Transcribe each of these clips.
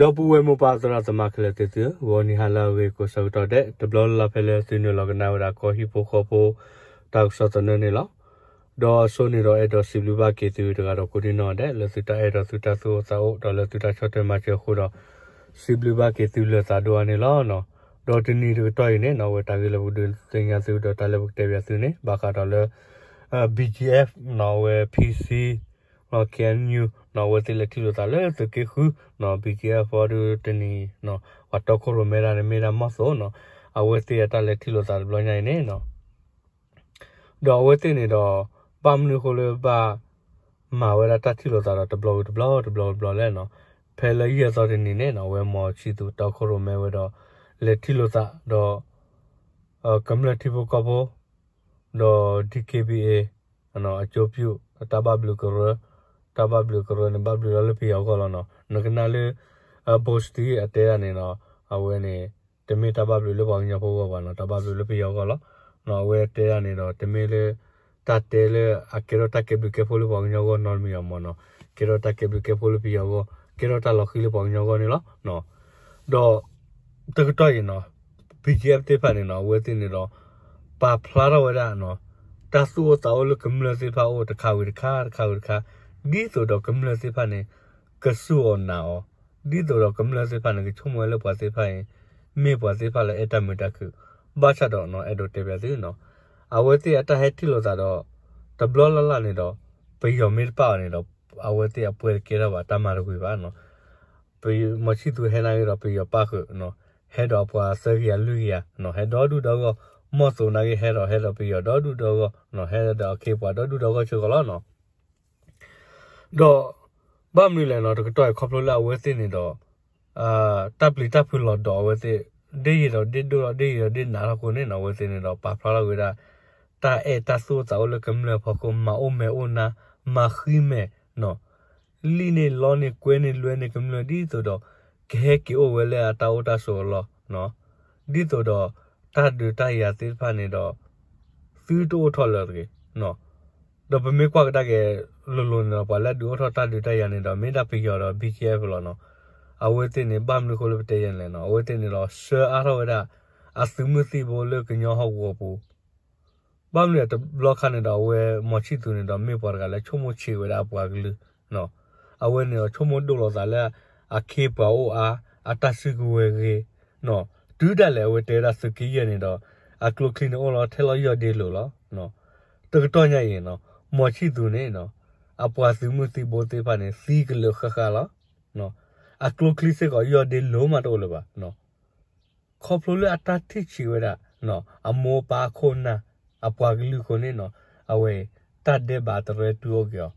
ဒီပုၢ်ဝဲၢ်မိၢ်ပၢ်သရၣ်သမါခဲလၢာ်သ့ၣ်သုဧၢ, ဂီၤနံၤဟါလၢအဂ့ၤကိးဆၢကတီၢ်ဒဲး တဘျီလၢ်လၢ်ဖဲလၢသုနုာ်လီၤကနၣ်ဝဲဒၣ်ကီၢ်ဟံၣ်ဖိဃီဖိ တၢ်ကစီၣ်သနၢၣ်န့ၣ်လီၤ. ဒီးအဆိန့ၣ်ဒီးအဲၣ်ဒိးစံးဘျုးဘၣ်က့ၤသုတဂၤဒီးကိးဒံနီၢ်ဒဲး လၢသုတၢ်အဲၣ်ဒီးသုတၢ်သူၣ်အိၣ်သးအိၣ် ဒီးလၢသုတၢ်ဆီၣ်ထွဲမၤစၢၤအဃိဒီး စံးဘျုးဘၣ်က့ၤသုလၢာ်သးဒိၣ်အါန့ၣ်လီၤ. ဒီးတနံၤတကတီၢ်အံၤန့ၣ် အဝဲတၢ်ဂ့ၢ်လၢပကဒုးသ့ၣ်ညါသုဒီးတၢ်လၢပကတဲဘၣ်သုန့ၣ် ဘၣ်ဃးဒီးလၢ BGF နီၣ် အဝဲ PC နီၣ် KNU နီၣ် အဝဲသ့ၣ်လဲၤထံၣ်လိာ်သးလၢသုးက့ဃု နီၣ် BGF အီၤဒုးတနံၤ နီၣ် ပှၤတီခိၣ်ရိၣ်မဲတၢ်န့ၣ်မ့ၢ်ဒၣ်မီၢ်သိနီၣ် အဝဲသ့ၣ်အတၢ်လဲၤထံၣ်လိာ်သးတဘျီညါအံၤန့ၣ်နီၣ် ဒီးအဝဲသ့ၣ်န့ၣ်ဒီး ဘၣ်မနုၤအဃိလၢဘၣ်မၤဝဲဒၣ်တၢ်ထံၣ်လိာ်သးဒီးတဘျီဝံၤတဘျီ တဘျီဝံၤတဘျီလဲၣ်နီၣ် ဖဲလၢယဲၢ်သီတနံၤန့ၣ်နီၣ် အဝဲမီၤဆံၣ်သူးတီခိၣ်ရိၣ်မဲဝဲဒီး လဲၤထံၣ်လိာ်သးဒီး ကမျၢၢ်ထံဖိကီၢ်ဖိ ဒီး DKBA အကျိုးပြု တၢ်ဘၣ်ဘျုးကရၢ, တၢ်ဘၣ်ဘျုးကရၢန့ၣ် ဘၣ်ဘျုးလီၤလၢပယီၤအဂီၢ်လီၤနီၣ်. နကနၣ်လၢ ဘိစတံ အတဲဒၣ်န့ၣ်ဒီး အဝဲန့ၣ် တမ့ၢ်တၢ်ဘၣ်ဘျုးလၢပှၤကညီဖိအဂီၢ်ဘၣ်နီၣ်, တၢ်ဘၣ်ဘျုးလၢပယီၤအဂီၢ်လီၤ. အဝဲတဲဒၣ်န့ၣ်ဒီး တမ့ၢ်လၢ တၢ်တဲလၢအကဲထီၣ်တၢ်ကဲဘျုးကဲဖှိၣ်လၢပှၤကညီအဂီၢ်နီတမံၤအမ့ၢ်နီၣ်, ကဲထီၣ်တၢ်ကဲဘျုးကဲဖှိၣ်လၢပယီၤအဂီၢ်, ကဲထီၣ်တၢ်လီၤဃံၤလၢပှၤကညီအဂီၢ်န့ၣ်လီၤ. ဒီး တကတီၢ်အံၤနီၣ် BGF သ့ၣ်တဖၣ်န့ၣ်နီၣ် အဝဲသ့ၣ်န့ၣ်ဒီး ပာ်ဖျါထီၣ်ဝဲဒၣ် တၢ်သူၣ်အိၣ်သးအိၣ်လၢကမျၢၢ်သ့ၣ်တဖၣ်အအိၣ်တခါဝံၤတခါ တခါဝံၤတခါ, ဒ်သိးဒီးကမျၢၢ်သ့ၣ်တဖၣ်န့ၣ် ကစူၢ်အီၤနာ်အီၤ, ဒ်သိးဒီးကမျၢၢ်သ့ၣ်တဖၣ်န့ၣ် ကဆိကမိၣ်ဝဲလၢပှၤသ့ၣ်တဖၣ်အံၤ မ့ၢ်ပှၤသ့ၣ်တဖၣ်လၢအဲၣ်တၢ်မုာ်တၢ်ခုၣ်, ဘၣ်ဆၣ်ဒီးနီၣ် အဲၣ်ဒိးတဲဘၣ်သုနီၣ်, အဝဲသ့ၣ်အတၢ်ဟဲထံၣ်လိာ်သးဒီး တဘျီလၢ်လၢ်န့ၣ်ဒီး ပယီၤမ့ၢ်တပာ်အီၤန့ၣ်ဒီး အဝဲသ့ၣ်အပှဲၤတကဲထီၣ်ဘၣ် တၢ်မၤတဝံၤဘၣ်နီၣ် မီၤဆံၣ်သူးဟဲနာ်က့ၤဒီးပယီၤပၣ်ဃုာ်, ဟဲဒီးအပှၤသၢကယၤလွံၢ်ကယၤ, ဟဲဒီဒူၣ်ဒီဂီၢ်, မီၢ်သိးနာ်က့ၤဟဲဒီး ဟဲဒီးပယီၤဒီဒူၣ်ဒီဂီၢ်, ဟဲဒီးအခ့အပှၤဒီဒူၣ်ဒီဂီၢ်စ့ၢ်ကီးလီၤနီၣ်. ဒီး ဘၣ်မနုၤလဲၣ်နီၣ် တကတီၢ်အံၤခီဖျိလၢအဝဲသ့ၣ်န့ၣ်ဒီး တၢ်ပျံၤတၢ်ဖုးလီၤဒီးအဝဲသ့ၣ် ဒ်ယံာ်ဒီးဒ်ဒိၣ်ဒီး ဒ်ယံာ်ဒီးဒ်နးထီၣ်အဃိန့ၣ်နီၣ် အဝဲသ့ၣ်န့ၣ်ဒီး ပာ်ဖျါထီၣ်ဝဲဒၣ် တၢ်အဲၣ်တၢ်သူၣ်အိၣ်သးအိၣ်လၢကမျၢၢ်အဖီခိၣ် မၤအိၣ်မဲာ်အိၣ်နါ, မၤဃံမဲာ်, လံၣ်န့ၢ်လီန့ၢ်ကွဲန့ၢ်လွဲန့ၢ်ကမျၢၢ် ဒ်သိးဒီး ကဟဲက့ၤအိၣ်ဝဲလၢအတၢ်အိၣ်တၢ်ဆိးအလီၢ်, ဒ်သိးဒီး တၢ်ဒုးတၢ်ယၤသ့ၣ်တဖၣ်န့ၣ်ဒီး သုတအိၣ်ထီၣ်လၢၤတဂ့ၤ ဒီးပမ့ၢ်ကွၢ်ကဒါက့ၤလိၤလိၤန့ၣ်ဒီး ပှၤလၢအဒုးအိၣ်ထီၣ်တၢ်ဒုးတၢ်ယၤန့ၣ်ဒီး မ့ၢ်ဒၣ်ပယီၤဒီး BGF လီၤနီၣ်. အဝဲသ့ၣ်န့ၣ် ဘၣ်မနုၤအဃိလၢပတဲယဲၢ်န့ၣ်လဲၣ်နီၣ်, အဝဲသ့ၣ်န့ၣ်ဒီး ဆှၢအါထီၣ်ဝဲဒၣ် အသုးမုၢ်သံၣ်ဘိလၢကညီဟီၣ်ကဝီၤပူၤ ဘၣ်မနုၤလဲၣ် တဘျီခါန့ၣ်ဒီး အဝဲမီၤဆံၣ်သူးန့ၣ်ဒီး မ့ၢ်ပှၤတဂၤလၢဆိကမိၣ်ဆံးဝဲဒၣ်အပှၤကလုာ်, အဝဲန့ၣ်ဒီးဆိကမိၣ်ဒိၣ်လီၤသးလၢ အခ့အပှၤအိၣ်အါ, အတၢ်စုကဝဲၤဂ့ၤ, တုၤဒၣ်လဲာ်အဝဲတဲဝဲဒၣ်သုးက့ယဲၢ်န့ၣ်ဒီး အကျိချံန့ၣ်အိၣ်လီၤထဲလီၤယီၢ်ဒ့လိၤလီၤ. တကတီၢ်ညါအံၤ မီၤဆံၣ်သူးန့ၣ် အပှၤသုးမုၢ်သံၣ်ဘိသ့ၣ်တဖၣ်န့ၣ် သံကလၢာ်ဃၣ်ဃၣ်လီၤ. အကျိချံစ့ၢ်ကီးယီၢ်ဒ့လိၤမးတအိၣ်လၢၤဘၣ် ခီဖျိလၢအတၢ်ထံၣ်ဆံးဝဲဒၣ် အမိၢ်ပၢ်အခိၣ်နၢ် အပှၤကလုာ်အဃိန့ၣ်နီၣ်, အဝဲအံၤ တၢ်ဒဲးဘးတရၢတုၤအိၣ်က့ၤအီၤ,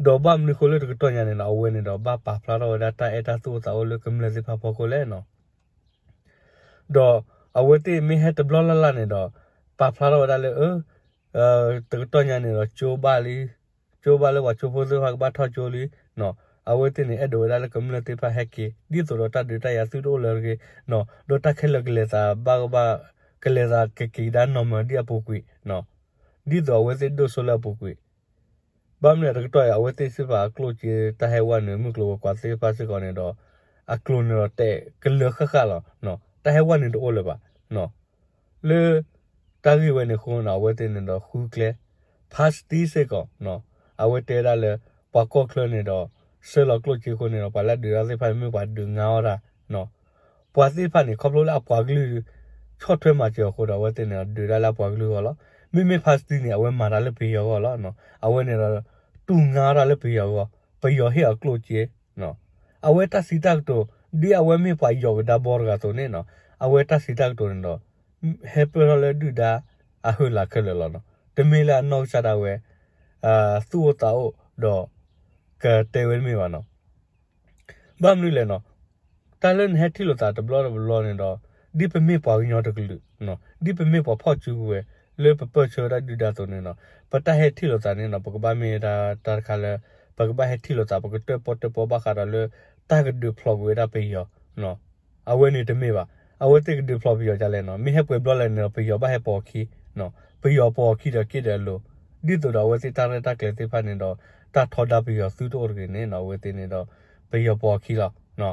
ဒီးဘၣ်မနုၤအဃိလၢတကတီၢ်ညါန့ၣ်နီၣ် အဝဲန့ၣ်ဒီးဘၣ်ပာ်ဖျါထီၣ်ဝဲဒၣ်တၢ်အဲၣ်တၢ်သူၣ်အိၣ်သးအိၣ်လၢကမျၢၢ်သ့ၣ်တဖၣ်အဖီခိၣ်လဲၣ်နီၣ်. ဒီးအဝဲသ့ၣ်မ့ၢ်ဟဲတဘျီလၢ်လၢ်န့ၣ်ဒီး ပာ်ဖျါထီၣ်ဝဲဒၣ်လၢ တကတီၢ်ညါန့ၣ်ဒီး ကၠိဘၣ်လံ, ကၠိဘၣ်လၢပှၤကၠိဖိသ့ၣ်တဖၣ်ကဘၣ်ထီၣ်ကၠိလံ, အဝဲသ့ၣ်န့ၣ်အဲၣ်ဒိးဝဲဒၣ်လၢကမျၢၢ်သ့ၣ်တဖၣ်ဟဲက့ၤ ဒ်သိးဒီးတၢ်ဒုးတၢ်ယၤသုတအိၣ်လၢၤတဂ့ၤ, ဒီးတၢ်ခဲလၢာ်ကလဲၤသးဘၣ်ကဘၣ် ကလဲၤသးကက့ၤကဒါနီၢ်မၢၤဒ်အပူၤကွံာ် ဒ်သိးအဝဲသ့ၣ်ဒိၣ်စိလၢအပူၤကွံာ်, ဘၣ်မနုၤတကတီၢ်အံၤ အဝဲသ့ၣ်စ့ၢ်ကီးအကျိၣ်စ့ တၢ်ဟဲဝဲနုာ်မုၢ်ကျိၤဝဲၤကွာ်သ့ၣ်တဖၣ်စ့ၢ်ကီးန့ၣ်ဒီး အကျိၤန့ၣ်ဒီးတဲာ်ကလၢာ်ဃၣ်ဃၣ်လီၤ. တၢ်ဟဲဝဲနုာ်တအိၣ်လၢၤဘၣ်. လၢ တၢ်ဂ့ၢ်ဝဲန့ၣ်အဃိန့ၣ် အဝဲသ့ၣ်န့ၣ်ဒီးဃုကျဲ ဖါစတံစ့ၢ်ကီး အဝဲတဲဒၣ်လၢ ပှၤကီၢ်ချၢန့ၣ်ဒီး ဆှၢလီၤကျိၣ်စ့အဃိန့ၣ်ဒီး ပှၤလၢအဒုးတၢ်သ့ၣ်တဖၣ်န့ၣ် မ့ၢ်ပှၤဒုးငါအီၣ်တၢ် ပှၤသ့ၣ်တဖၣ်န့ၣ် ခီဖျိလၢအပှၤကလုာ် ဆီၣ်ထွဲမၤစၢၤအဃိဒီး အဝဲသ့ၣ်န့ၣ်ဒီး ဒုးတၢ်လၢအပှၤကလုာ်အဂီၢ်လီၤ. မ့မ့ၢ်ဖါစတံန့ၣ် အဝဲမၤတၢ်လၢပယီၤအဂီၢ်လီၤ. အဝဲန့ၣ်ဒီး တူၢ်ငါအီၣ်တၢ်လၢပယီၤအဂီၢ်, ပယီၤဟ့ၣ်အီၤကျိၣ်စ့ အဝဲတၢ်စံးတၢ်ကတိၤ ဒ်အဝဲမ့ၢ်ပှၤယီၤကဒါဘီတဂၤအသိးန့ၣ်နီၤ အဝဲတၢ်စံးတၢ်ကတိၤန့ၣ်ဒီး ဟဲပၢၢ်ထီၣ်လၢဒုၣ်ဒါအဟုးလၢ်ခဲလၢာ်လီၤနီၤ. တမ့ၢ်လၢအနီၢ်ကစၢ်ဒၣ်ဝဲ သူၣ်အိၣ်သးအိၣ်ဒီး ကတဲဝဲတမ့ၢ်ဘၣ်နီၤ. ဘၣ်မနုၤလဲၣ်နီၤ, တၢ်လၢနဟဲထံၣ်လိာ်သးတဘျီတဘျီန့ၣ်ဒီး ဒ်ပမ့ၢ်ပှၤကညီတကလုာ်, ဒ်ပမ့ၢ်ပှၤဖီၣ်စုကဝဲၤ လၢပပၢၢ်ဆၢဝဲဒၣ်ဒုၣ်ဒါအသိးန့ၣ်နီၤ ပတၢ်ဟဲထံၣ်လိာ်သးန့ၣ်နီၤ ပကဘၣ်မ့ၢ်ဒၣ်တၢ်တခါလၢ ပကဘၣ်ဟဲထံၣ်လိာ်သး ပကတၢၣ်ပီၣ်တၢၣ်ပီဘၣ်ဃးဒီးလၢ တၢ်ကဒုးဖျိးကွံာ်ဝဲဒၣ်ပယီၤ အဝဲန့ၣ်တမ့ၢ်ဘၣ်. အဝဲသ့ၣ်ကဒုးဖျိးပယီၤဒ်လဲၣ်နီၤ, မ့ၢ်ဟဲပှဲၤဘျီလဲၣ်န့ၣ်ဒီး ပယီၤဘၣ်ဟဲပိာ်အခံ, ပယီၤပိာ်အခံဒီးက့ဒီးအလိၤ, ဒ်သိးဒီးအဝဲသ့ၣ်တၢ်ရဲၣ်တၢ်ကျဲၤသ့ၣ်တဖၣ်န့ၣ်ဒီး တၢ်ထီဒါပယီၤသုတအိၣ်တဂ့ၤန့ၣ်နီၤ အဝဲသ့ၣ်န့ၣ်ဒီး ပယီၤပိာ်အခံလီၤ.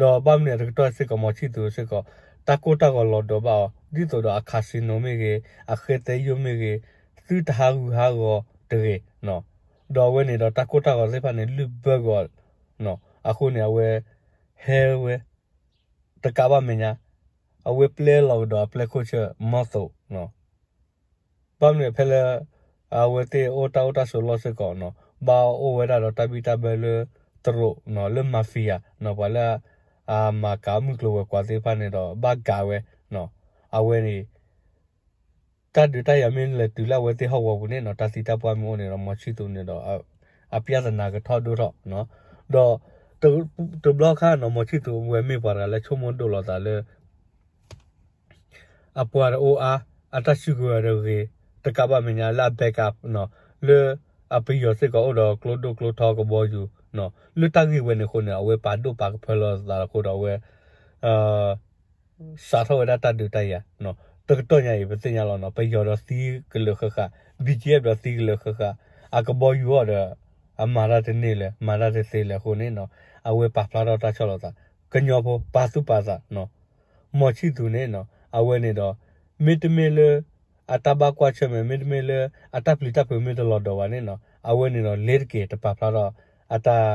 ဒီးဘၣ်မနုၤတကတီၢ်စ့ၢ်ကီး မီၤဆံၣ်သူးစ့ၢ်ကီး တၢ်ကိၢ်တၢ်ဂီၤလီၤဒီးဘၣ်အီၤ ဒ်သိးဒီးအcasinoမ့ၢ်ဂ့ၤ အဃဲသဲယိၣ်မ့ၢ်ဂ့ၤ သုတဟးဂူာ်ဟးဂီၤတဂ့ၤ, ဒီးအဝဲန့ၣ်ဒီးတၢ်ကိၢ်တၢ်ဂီၤသ့ၣ်တဖၣ်န့ၣ် လုၢ်ဘၢဂီၤ, အဃိန့ၣ် အဝဲဟဲဝဲ တကးဘၣ်မဲာ်ညါ အဝဲပျဲလီၤကဒီးအပျဲၢ်ခိၣ်ဆၢမီၤသိး ဘၣ်မနုၤဖဲလၢ အဝဲသ့ၣ်အိၣ်တၢ်အိၣ်တၢ်ဆိးလီၢ်စ့ၢ်ကီးနီၤ ဘၣ်အိၣ်ဝဲဒၣ်ဒီးတၢ်ဘံၣ်တၢ်ဘၢလၢတရူးနီၤ လၢmafiaနီၤ ပှၤလၢအမၤကၤမုၢ်ကျိၤဝဲၤကွာ်သ့ၣ်တဖၣ်န့ၣ်ဒီး ဘၣ်ကၤဝဲနီၤ အဝဲန့ၣ် တၢ်ဒုးတၢ်ယၤမ့ၢ်လဲၤတုၤလၢအဝဲသ့ၣ်ဟီၣ်ကဝီၤပူၤန့ၣ်နီၤ တၢ်သံတၢ်ပှၢ်မ့ၢ်အိၣ်န့ၣ်ဒီး မီၤဆံၣ်သူးန့ၣ်ဒီး အပြဿနာကထီၣ်ဒိၣ်ထီၣ်နီၤ ဒီး တဘျီခါနီၤ မီၤဆံၣ်သူးဝဲမ့ၢ်ပှၤတဂၤလၢဆိကမိၣ်ဒိၣ်လီၤသးလၢ အပှၤတအိၣ်အါ, အတၢ်စုကဝဲၤတဂ့ၤ, တကးဘၣ်မဲာ်ညါလၢအbackupနီၤ, လၢအပယီၤစ့ၢ်ကီးအိၣ်ဒီးကျိဒိၣ်ကျိထီကဘီယူၤနီၤ, လၢတၢ်ဂ့ၢ်ဝဲန့ၣ်အဃိန့ၣ် အဝဲပာ်ဒိၣ်ပာ်ကဖၢလီၤသးအဃိဒီးအဝဲ စးထီၣ်ဝဲဒၣ်တၢ်ဒုးတၢ်ယၤနီၤ, တကတီၢ်ညါအံၤ ပသ့ၣ်ညါလီၤနီၤ, ပယီၤဒီးသံကလၢာ်ဃၣ်ဃၣ်, BGFဒီးသံကလၢာ်ဃၣ်ဃၣ်, အကဘီယူၤအီၤဒီး အမၤတၢ်တန့ၢ်လၢၤ မၤတၢ်တသ့လၢၤအဃိန့ၣ်နီၤ, အဝဲပာ်ဖျါထီၣ်တၢ်ဆီၣ်လီၤသး, ကညီဖိပာ်သူၣ်ပာ်သးနီၤ, မီၤဆံၣ်သူးန့ၣ်နီၤ, အဝဲန့ၣ်ဒီး မ့တမ့ၢ်လၢ အတၢ်ဘၣ်ကွၢ်ဆၢၣ်မဲာ် မ့တမ့ၢ်လၢ အတၢ်ပျံၤတၢ်ဖုးမ့ၢ်တလီၤဒီးဘၣ်န့ၣ်နီၤ, အဝဲန့ၣ်ဒီး လ့ၤတက့ၤ တပာ်ဖျါထီၣ် အတၢ်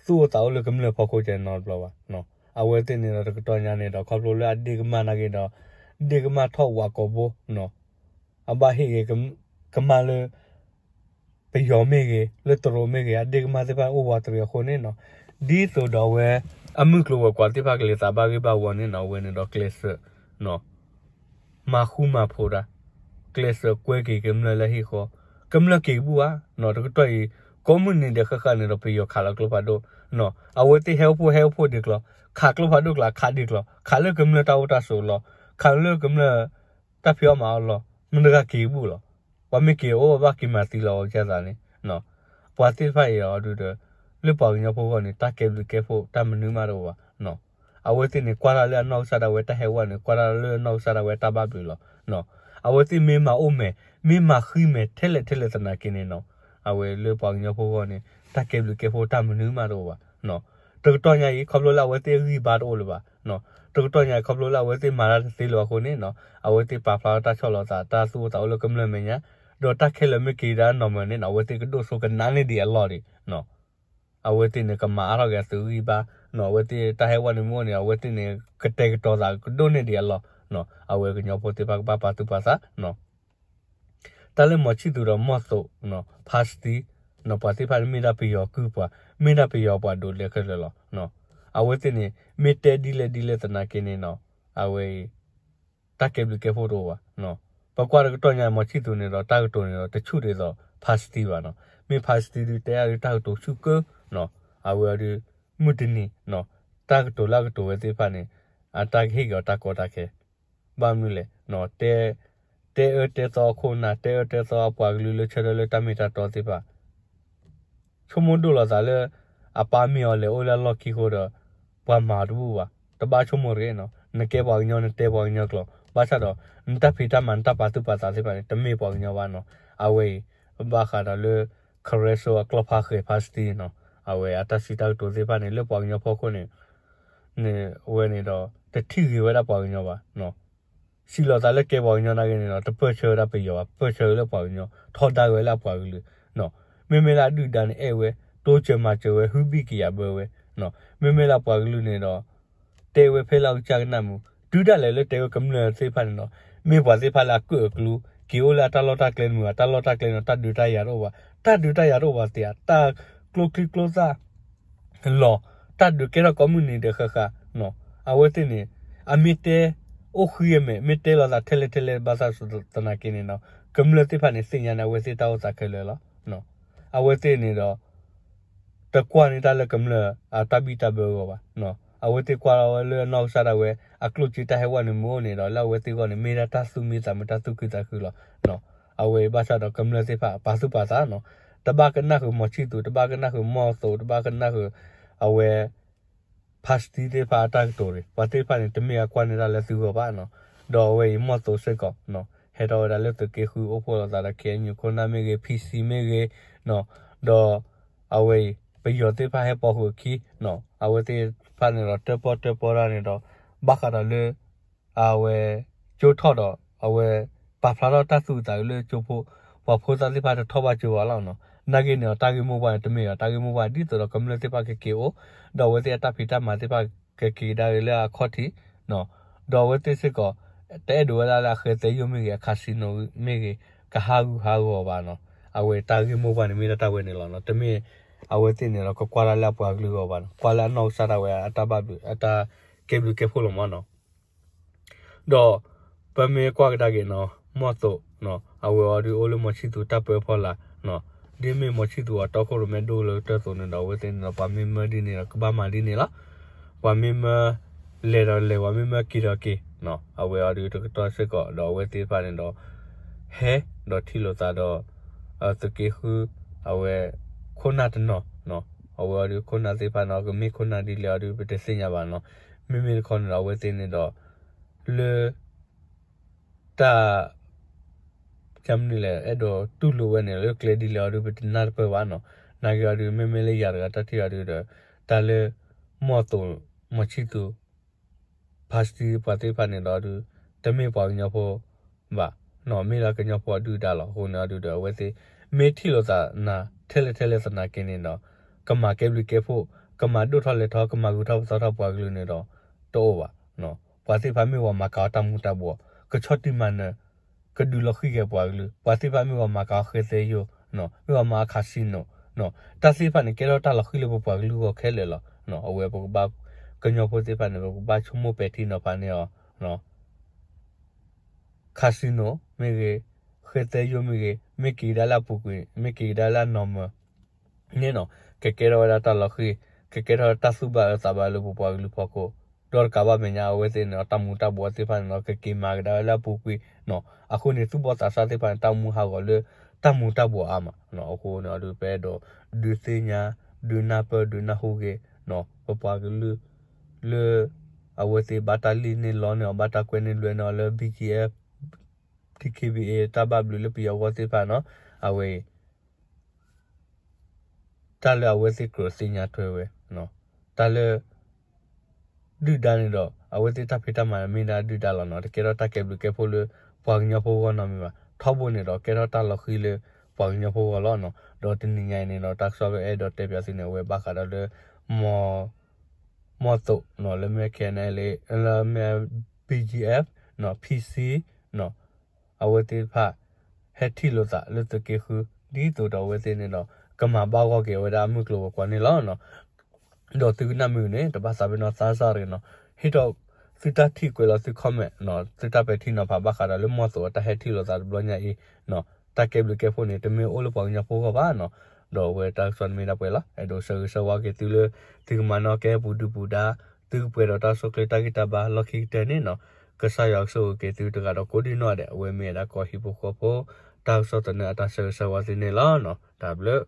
သူၣ်အိၣ်သးအိၣ်လၢကမျၢၢ်ဖီခိၣ်ကဲနီတဘျီဘၣ်နီၤ, အဝဲသ့ၣ်န့ၣ်ဒီးတကတီၢ်ညါန့ၣ်ဒီး ခီဖျိလၢအဒ့ၣ်ကမၢ်နာ်က့ဒီး ဒ့ၣ်ကမၢ်ထီၣ်ဝးကိာ်ဘိနီၤ, အဘၣ်ဟ့ၣ်ဂ့ၤ ကမၢ်လၢ ပယီၤမ့ၢ်ဂ့ၤ လၢတရူးမ့ၢ်ဂ့ၤ အဒ့ၣ်ကမၢ်သ့ၣ်တဖၣ်အိၣ်ဝးတရံးအဃိန့ၣ်နီၤ, ဒ်သိးဒီးအဝဲ အမုၢ်ကျိၤဝဲၤကွာ်သ့ၣ်တဖၣ်ကလဲၤသးဘၣ်ဂ့ၢ်ဘၣ်ဝီန့ၣ်နီၤ, အဝဲန့ၣ်ဒီးကျဲးစၢး မၤဃူမၤဖိးတၢ်, ကျဲးစၢးကွဲက့ၤကမျၢၢ်လၢဟံၣ်ဃီ, ကမျၢၢ်က့ၤကဘူၣ်ဧါနီၤ, တကတီၢ်အံၤ ကိးမုၢ်နံၤဒဲးဃၣ်ဃၣ်န့ၣ်ဒီး ပယီၤခးလီၤကျိဖးဒိၣ်နီၤ, အဝဲသ့ၣ်ဟဲအိၣ်ဖှိၣ်ဟဲအိၣ်ဖှိၣ်ဒ်ကျီၤ, ခးကျိဖးဒိၣ်ကျါခးဒ်ကျီၤ, ခးလၢကမျၢၢ်တၢ်အိၣ်တၢ်ဆိးလီၢ်, ခးလၢကမျၢၢ် တၢ်ဖံးအီၣ်မၤအီၣ်လီၢ်, မတၤတဂၤက့ၤကဘူၣ်လီၤ, ပှၤမ့ၢ်က့ၤအိၣ်ဘၣ်က့ၤမၤသံလီၤအီၤကသးန့ၣ်, ပှၤသ့ၣ်တဖၣ်အံၤအီၤဒုးဒီး လၢပှၤကညီဖိအဂီၢ်န့ၣ် တၢ်ကဲဘျုးကဲဖှိၣ်တၢ်မနုၤမးတအိၣ်ဘၣ်နီၤ, အဝဲသ့ၣ်န့ၣ် ကွၢ်တၢ်လၢအနီၢ်ကစၢ်ဒၣ်ဝဲတၢ်ဟဲဝဲန့ၣ် ကွၢ်တၢ်လၢအနီၢ်ကစၢ်ဒၣ်ဝဲတၢ်ဘၣ်ဘျုးလီၤနီၤ, အဝဲသ့ၣ်မ့ၢ်မၤအိၣ်မဲာ် မ့ၢ်မၤဃံမဲာ်ထဲလဲၣ်ထဲလဲၣ်သနာ်က့န့ၣ်နီၤ, အဝဲလၢပှၤကညီဖိအဂီၢ်န့ၣ် တၢ်ကဲဘျုးကဲဖှိၣ်တၢ်မနုၤမးတအိၣ်ဘၣ်နီၤ, တကတီၢ်ညါအံၤ ခီဖျိလၢအဝဲသ့ၣ်အဂံၢ်ဘါတအိၣ်လၢၤဘၣ်နီၤ, တကတီၢ်ညါအံၤ ခီဖျိလၢအဝဲသ့ၣ်မၤတၢ်တသ့လၢၤဘၣ်အဃိန့ၣ်နီၤ, အဝဲသ့ၣ်ပာ်ဖျါထီၣ်တၢ်ဆီၣ်လီၤသး တၢ်သူၣ်အိၣ်သးအိၣ်လၢကမျၢၢ်မဲာ်ညါ, ဒီးတၢ်ခဲလၢာ်မ့ၢ်က့ၤဒၣ်နီၢ်မၢၤန့ၣ်နီၤ အဝဲသ့ၣ်ကဒိၣ်စိကနါန့ၢ်ဒံးအလီၢ်ဒံးနီၤ, အဝဲသ့ၣ်န့ၣ် ကမၤအါထီၣ်က့ၤအသုးဂံၢ်ဘါနီၤ, အဝဲသ့ၣ်တၢ်ဟဲဝဲန့ၣ်မ့ၢ်အိၣ်န့ၣ် အဝဲသ့ၣ်န့ၣ် ကတဲာ်ကတီၤသးကဒိၣ်န့ၢ်ဒံးအလီၢ်နီၤ, အဝဲကညီဖိသ့ၣ်တဖၣ်ကဘၣ်ပာ်သူၣ်ပာ်သးနီၤ တၢ်လၢမီၤဆံၣ်သူးဒီးမီၢ်သိးနီၤ ဖါစတံနီၤ ပှၤသ့ၣ်တဖၣ်န့ၣ်မ့ၢ်ဒၣ်ပယီၤကုၢ်ပှၤ, မ့ၢ်ဒၣ်ပယီၤပှၤဒိးလဲခဲလၢာ်လီၤ. အဝဲသ့ၣ်န့ၣ် မ့ၢ်တဲဒ်လဲၣ်ဒ်လဲၣ်သနာ်က့န့ၣ်နီၤ အဝဲအံၤ တၢ်ကဲဘျုးကဲဖှိၣ်တအိၣ်ဘၣ်. ပကွၢ်တကတီၢ်ညါ မီၤဆံၣ်သူးန့ၣ်ဒီး တၢ်ကတိၤန့ၣ်ဒီး တဆူၣ်ဒ်သိးဖါစတံဘၣ်နီၤ. မ့ၢ်ဖါစတံဒုးတဲအါဒုးတၢ်ကတိၤဆူၣ်ကၢနီၤ, အဝဲအီၤဒုး မုၢ်တနံၤနီၤ တၢ်ကတိၤလၢအကတိၤဝဲသ့ၣ်တဖၣ်န့ၣ် အတၢ်ကဟ့ၣ်က့ၤအီၤတၢ်ကီတၢ်ခဲ ဘၣ်မနုၤလဲၣ်, တဲ တဲအၢတဲသီအခိၣ်အနၢ် တဲအၢတဲသီအပှၤကလုာ်လၢဆၢထၢၣ်လၢတၢ်မ့ၢ်တၢ်တီသ့ၣ်တဖၣ် ဆိကမိၣ်ဒိၣ်လီၤသးလၢ အပၢ်မ့ၢ်အီၤလဲၤအိၣ်လၢအလီၢ်ခံအဃိဒီး ပှၤမၤတဘူၣ်ဘၣ်, တဘၣ်ဆိကမိၣ်တဂ့ၤနီၤ. နကဲပှၤကညီ နတဲပှၤကညီကျိာ် ဘၣ်ဆၣ်ဒီး နတၢ်ဖံးတၢ်မၤ နတၢ်ပာ်သူၣ်ပာ်သးသ့ၣ်တဖၣ်န့ၣ် တမ့ၢ်ပှၤကညီဘၣ်နီၤ. အဝဲအံၤ ဘၣ်ဃးဒီးလၢ ခရဲစိအကျီၢ်ဖါဃဲၤဖါစတံနီၤ, အဝဲအတၢ်စံးတၢ်ကတိၤသ့ၣ်တဖၣ်န့ၣ် လၢပှၤကညီဖီခိၣ်န့ၣ် န့ၣ် အဝဲန့ၣ်ဒီး တထံၣ်ဂ့ၤဝဲဒၣ်ပှၤကညီဘၣ်နီၤ. စံးလီၤသးလၢကဲပှၤကညီနာ်က့န့ၣ်ဒီး တပၢၢ်ဆၢဝဲဒၣ်ပယီၤဘၣ်, ပၢၢ်ဆၢဝဲလၢပှၤကညီ, ထီဒါဝဲလၢအပှၤကလုာ်နီၤ. မ့မ့ၢ်လၢအဒုၣ်ဒါန့ၣ်အဲၣ်ဝဲ, တိစၢၤမၤစၢၤဝဲ, ဟုဘံၣ်ကယာ်ဘၢဝဲနီၤ. မ့မ့ၢ်လၢအပှၤကလုာ်န့ၣ်ဒီး တဲဝဲဖဲလၢအကစၢ်ကနၣ်မူ, တုၤဒၣ်လဲာ်လၢတဲဝဲကမျၢၢ်သ့ၣ်တဖၣ်န့ၣ်နီၤ, မ့ၢ်ပှၤသ့ၣ်တဖၣ်လၢအကၢၣ်အကျူ, က့ၤအိၣ်လၢအတၢ်လီၢ်တၢ်ကျဲမုာ်, အတၢ်လီၢ်တၢ်ကျဲန့ၣ် တၢ်ဒုးတၢ်ယၤတအိၣ်ဘၣ်, တၢ်ဒုးတၢ်ယၤတအိၣ်ဘၣ်သ့ဧါ, တၢ်ကျိချံကျိသၣ် လီၤ, တၢ်ဒုးကဲထီၣ်ကိးမုၢ်နံၤဒဲးဃၣ်ဃၣ်နီၤ. အဝဲသ့ၣ်န့ၣ် အမ့ၢ်တဲ အိၣ်ဃံအမဲာ် မ့ၢ်တဲလီၤသးထဲလဲၣ်ထဲလဲၣ်ဘၣ်ဆၣ်သနာ်က့န့ၣ်နီၤ, ကမျၢၢ်သ့ၣ်တဖၣ်န့ၣ် သ့ၣ်ညါန့ၣ် အဝဲသ့ၣ်တၢ်အိၣ်သးခဲလၢာ်လီၤ. အဝဲသ့ၣ်န့ၣ်ဒီး တကွၢ်န့ၢ်တၢ်လၢကမျၢၢ်အတၢ်ဘံၣ်တၢ်ဘၢအဂီၢ်ဘၣ်. အဝဲသ့ၣ်ကွၢ်လီၤဝဲလၢအနီၢ်ကစၢ်ဒၣ်ဝဲ အကျိၣ်စ့တၢ်ဟဲဝဲန့ၣ်မ့ၢ်အိၣ်န့ၣ်ဒီး လၢအဝဲသ့ၣ်အဂီၢ်န့ၣ် မ့ၢ်ဒၣ်တၢ်သူၣ်မံသးမုာ် တၢ်သူၣ်ခုသးခုလီၤ. အဝဲအံၤဘၣ်ဆၣ်ဒီးကမျၢၢ်သ့ၣ်တဖၣ်ပာ်သူၣ်ပာ်သးနီၤ, တဘၣ်ကနၣ်ဃုာ်မီၤဆံၣ်သူး, တဘၣ်ကနၣ်ဃုာ်မီၢ်သိး, တဘၣ်ကနၣ်ဃုာ် အဝဲ ဖါစတံသ့ၣ်တဖၣ်အတၢ်ကတိၤတဂ့ၤ, ပှၤသ့ၣ်တဖၣ်န့ၣ် တမ့ၢ်အကွၢ်န့ၢ်တၢ်လၢသုဂီၢ်ဘၣ်နီၤ. ဒီးအဝဲအံၤမီၢ်သိးစ့ၢ်ကီး ဟဲထီၣ်ဝဲဒၣ်လၢသုးက့ဃု အိၣ်ဖှိၣ်လိာ်သးဒီး ခ့ၣ်အဲၣ်ယူၣ်ခိၣ်နၢ်မ့ၢ်ဂ့ၤ, ဖံစံမ့ၢ်ဂ့ၤ, ဒီးအဝဲအံၤ ပယီၤသ့ၣ်တဖၣ်ဟဲပိာ်ဃုာ်အခံနီၤ, အဝဲသ့ၣ်တဖၣ်န့ၣ်ဒီး တၢၣ်ပီၣ်တၢၣ်ပီတၢ်န့ၣ်ဒီး ဘၣ်ဃးဒီးလၢ အဝဲ ကၠိထီၣ်ဒီး အဝဲ ပာ်ဖျါထီၣ်တၢ်သူၣ်အုးသးအုးလၢကၠိဖိ ပှၤဖိသၣ်သ့ၣ်တဖၣ်တထီၣ်ဘၣ်ကၠိဘၣ်လီၤ. နာ်က့န့ၣ်ဒီး တၢ်ဂ့ၢ်မိၢ်ပှၢ်န့ၣ် တမ့ၢ်ဒီးတၢ်ဂ့ၢ်မိၢ်ပှၢ် ဒ်သိးဒီးကမျၢၢ်သ့ၣ်တဖၣ်ကက့ၤအိၣ်, ဒီးအဝဲသ့ၣ်အတၢ်ဖံးတၢ်မၤသ့ၣ်တဖၣ်ကက့ၤကဒါက့ၤလၢအခီၣ်ထံး ဒီးအဝဲသ့ၣ်စ့ၢ်ကီး တအဲၣ်ဒိးဝဲဒၣ်လၢအဃဲသဲယိၣ်မ့ၢ်ဂ့ၤ အcasinoမ့ၢ်ဂ့ၤ ကဟးဂူာ်ဟးဂီၤဘၣ်နီၤ. အဝဲတၢ်ဂ့ၢ်မိၢ်ပှၢ်န့ၣ်မ့ၢ်ဒၣ်တၢ်ဝဲန့ၣ်လီၤနီၤ. တမ့ၢ် အဝဲသ့ၣ်န့ၣ်ဒီးကကွၢ်တၢ်လၢအပှၤကလုာ်အဂီၢ်ဘၣ်နီၤ. ကွၢ်လၢအနီၢ်ကစၢ်ဒၣ်ဝဲအတၢ်ဘၣ်ဘျုး အတၢ်ကဲဘျုးကဲဖှိၣ်လီၤမးနီၤ. ဒီး ပမ့ၢ်ကွၢ်ကဒါက့ၤနီၤ မီၢ်သိးနီၤ အဝဲအီၤဒုးအိၣ်လၢမီၤဆံၣ်သူးတၢ်ပၢဖီလာ်နီၤ. ဒ်မ့ၢ်မီၤဆံၣ်သူးအတီခိၣ်ရိၣ်မဲဒိၣ်ကလၢကတၢၢ်အသိးန့ၣ်ဒီး အဝဲသ့ၣ်န့ၣ်ဒီး ပှၤမ့ၢ်မၢဒ်န့ၣ်ဒီး ကဘၣ်မၤဒ်န့ၣ်လီၤ. ပှၤမ့ၢ်မၢ လဲၤဒီးလဲၤ ပှၤမ့ၢ်မၢက့ၤဒီးက့ၤနီၤ. အဝဲအီၤဒုးတကတီၢ်စ့ၢ်ကီး ဒီးအဝဲသ့ၣ်တဖၣ်န့ၣ်ဒီး ဟဲဒီးထံၣ်လိာ်သးဒီး သုးက့ဃု အဝဲ ခိၣ်နၢ်တနီၤနီၤ. အဝဲအီၤဒုးခိၣ်နၢ်သ့ၣ်တဖၣ်န့ၣ် ကမ့ၢ်ခိၣ်နၢ်ဒ်လဲၣ်အီၤဒုး ပတသ့ၣ်ညါဘၣ်နီၤ. မ့မ့ၢ်တခီန့ၣ်ဒီး အဝဲသ့ၣ်န့ၣ်ဒီး လၢ တၢ် ကမနုၤလဲၣ် အဲၣ်ဒိးတူၢ်လိာ်ဝဲန့ၣ် လၢကျဲဒ်လဲၣ်အီၤဒုး ပတနၢ်တပၢၢ်ဘၣ်နီၤ. နာ်က့အီၤဒုး မ့မ့ၢ်လၢယၤတဂၤတၢ်ထံၣ်အီၤဒုးဒီး တၢ်လၢ မီၢ်သိး မီၤဆံၣ်သူး ဖါစတံ ပှၤသ့ၣ်တဖၣ်န့ၣ်ဒီးဒုး တမ့ၢ်ပှၤကညီဖိဘၣ်နီၤ, မ့ၢ်ဒၣ်ကညီဖိအဒုၣ်ဒါလီၤ. အဃိန့ၣ်အီၤဒုးဒီး အဝဲသ့ၣ် မ့ၢ်ထံၣ်လိာ်သးနၤ ထဲလဲၣ်ထဲလဲၣ်သနာ်က့န့ၣ်ဒီး ကမၤကဲဘျုးကဲဖှိၣ် ကမၤဒိၣ်ထီၣ်လဲၤထီၣ် ကမၤဂုၤထီၣ်ပသီထီၣ်ပှၤကလုာ်န့ၣ်ဒီး တအိၣ်ဘၣ်. ပှၤသ့ၣ်တဖၣ်မ့ၢ်ပှၤမၤကၤအီၤတၢ်မူၤတၢ်ဘှီး ကဆီၣ်တံၢ်မၤနၢၤ ကဒုးလီၤဃံၤက့ၤပှၤကလုာ်, ပှၤသ့ၣ်တဖၣ်မ့ၢ်ပှၤမၤကၤအီၤဃဲသဲယိာ်, မ့ၢ်ပှၤမၤအီၤcasino, တၢ်သ့ၣ်တဖၣ်န့ၣ် ကဲထီၣ်တၢ်လီၤဃံၤလၢပပှၤကလုာ်အဂီၢ်ခဲလၢာ်လီၤ. အဝဲပကဘၣ် ကညီဖိသ့ၣ်တဖၣ်န့ၣ် ပကဘၣ်ဆိကမိၣ်ပဲာ်ထံနီၤဖးန့ၢ်အီၤ casino မ့ၢ်ဂ့ၤ, ဃဲသဲယိာ်မ့ၢ်ဂ့ၤ, မ့ၢ်က့ၤကဒါလၢအပူၤကွံာ်, မ့ၢ်က့ၤကဒါလၢအနီၢ်မၢၤန့ၣ်နီၤ, ကကဲထီၣ်ဝဲဒၣ်တၢ်လီၤဃံၤ, ကကဲထီၣ်တၢ်သူၣ်ဘၣ်အၢသးဘၣ်လၢပပှၤကလုာ်ဖီခိၣ်, ဒီးတကးဘၣ်မဲာ်ညါ အဝဲသ့ၣ်န့ၣ် တၢ်မူၤတၢ်ဘှီးသ့ၣ်တဖၣ်န့ၣ်ဒီး ကက့ၤမၤကဒါဝဲလၢအပူၤကွံာ်နီၤ. အဃိန့ၣ် သူၣ်ဘီၣ်သးစၢ်သ့ၣ်တဖၣ်န့ၣ် တၢ်အိၣ်မူဟးဂီၤလၢ တၢ်မူၤတၢ်ဘှီးအါမးနီၤ. အဃိန့ၣ် အဒုးပအဲၣ်ဒိး ဒုးသ့ၣ်ညါ ဒုးနၢ်ပၢၢ် ဒုးနၢ်ဟူက့ၤနီၤ ပပှၤကလုာ် လၢ အဝဲသ့ၣ်ဘၣ်တၢ်လံၣ်န့ၢ်လီန့ၢ်အီၤ ဘၣ်တၢ်ကွဲန့ၢ်လွဲန့ၢ်အီၤလၢ BGF, DKBA တၢ်ဘၣ်ဘျုးလၢပယီၤအဂီၢ်သ့ၣ်တဖၣ်နီၤ, အဝဲအံၤ တၢ်လၢအဝဲသ့ၣ်ကြၢးသ့ၣ်ညါထွဲဝဲ, တၢ်လၢ ဒုၣ်ဒါန့ၣ်ဒီး အဝဲသ့ၣ်တၢ်ဖံးတၢ်မၤမ့ၢ်ဒၣ်ဒုၣ်ဒါလီၤနီၤ, တကဲထီၣ်တၢ်ကဲဘျုးကဲဖှိၣ်လၢ ပှၤကညီဖိဂီၢ်နီတမံၤဘၣ်. ထီဘိန့ၣ်ဒီး ကဲထီၣ်တၢ်လီၤဃံၤလၢ ပှၤကညီဖိဂီၢ်လီၤနီၤ. ဒီးတနံၤညါအံၤန့ၣ်ဒီး တၢ်ကစီၣ်လၢအဲၣ်ဒိးတဲပၠးသုန့ၣ် အဝဲဘၣ်ဃးဒီးလၢ မီၢ် မီၢ်သိးနီၤ လၢမ့ၢ် KNLA လၢမ့ၢ် BGF နီၤ PC နီၤ အဝဲသ့ၣ်တဖၣ် ဟဲထံၣ်လိာ်သးလၢသုးက့ဃု ဒ်သိးဒီးအဝဲသ့ၣ်န့ၣ်ဒီး ကမၤဘၣ်ဂီၢ်က့ၤဝဲဒၣ်အမုၢ်ကျိၤဝဲၤကွာ်န့ၣ်လီၤ. ဒီးသုကနၣ်မ့ၢ်ဂ့ၤန့ၣ် တဘၣ်သးပ့ၤနီၣ်သးစၢ်တဂ့ၤနီၤ, ဟ့ၣ်ထီၣ်သုတၢ်ထံၣ်ကွဲးလီၤသု comment နီၤ, သုတၢ်ပဲာ်ထံနီၤဖးဘၣ်ဃးဒီးလၢမီၢ်သိးအတၢ်ဟဲထံၣ်လိာ်သးတဘျီညါအံၤနီၤ, တၢ်ကဲဘျုးကဲဖှိၣ်န့ၣ် တမ့ၢ်အိၣ်လၢပှၤကညီဖိဂီၢ်ဘၣ်နီၤ. ဒီးအဝဲတၢ်ကစီၣ်န့ၣ်မ့ၢ်ဒၣ်ပှဲၤလီၤ. အဲၣ်ဒိးဆၢဂ့ၤဆၢဝါက့ၤသုလၢ သုကမၤနီၣ်ကဲပူၤဒုၣ်ပူၤဒါ, သုကပှဲၤဒီးတၢ်အိၣ်ဆူၣ်အိၣ်ချ့တၢ်ဂံၢ်တၢ်ဘါလီၢ်ခံကတၢၢ်န့ၣ်နီၤ, ကစၢ်ယွၤကဆိၣ်ဂ့ၤက့ၤသုတဂၤဒီးကိးဒံနီၢ်ဒဲး, အဝဲမ့ၢ်ဝဲဒၣ်ကီၢ်ဟံၣ်ဖိဃီဖိ တၢ်ကစီၣ်သန့အတၢ်ဆၢဂ့ၤဆၢဝါသုန့ၣ်လီၤ. တၢ်ဘျုး